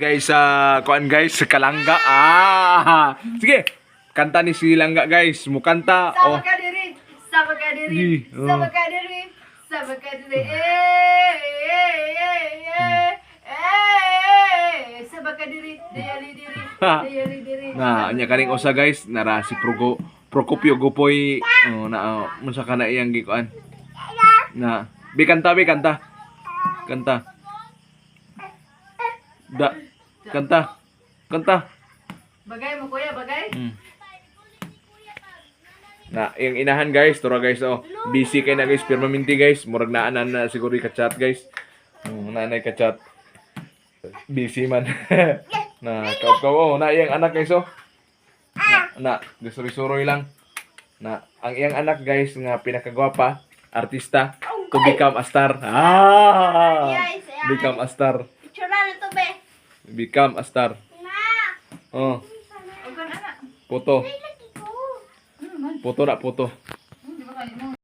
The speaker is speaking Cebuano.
Guys, sa kuan guys, sa Kalangga. Ah! Sige. Kanta ni si Langga, guys. Mukanta. Sama Oh. ka diri, sama ka diri, Di, oh. sama ka diri, sama ka diri. Eh, eh, eh, eh, eh, sama ka diri, dayali diri, dayali diri. Na, nya kaning usa, guys, nara si Progo Procopio Gupoy, oh, na oh, unsa ka na iyang gikuan. Na, bi kanta, bi kanta. Kanta. Da kanta. Kanta. Bagay mo, kuya, bagay. Na, yung inahan, guys, tura guys, oh. Busy kay na guys, permanente guys. Murag naanan na siguro ka chat, guys. Oh, naanay ka chat. Busy man. Na, kaw kaw oh, na iyang anak guys, oh. Na, na gisuroy-suroy lang. Na, ang iyang anak, guys, nga pinakagwapa, artista, to become a star. Ah! Become a star. Picture na to, be. Become a star. Na. Oh, Huwag ka na, anak. puto. Lagi ko. Puto na, puto. Di ba kanimo?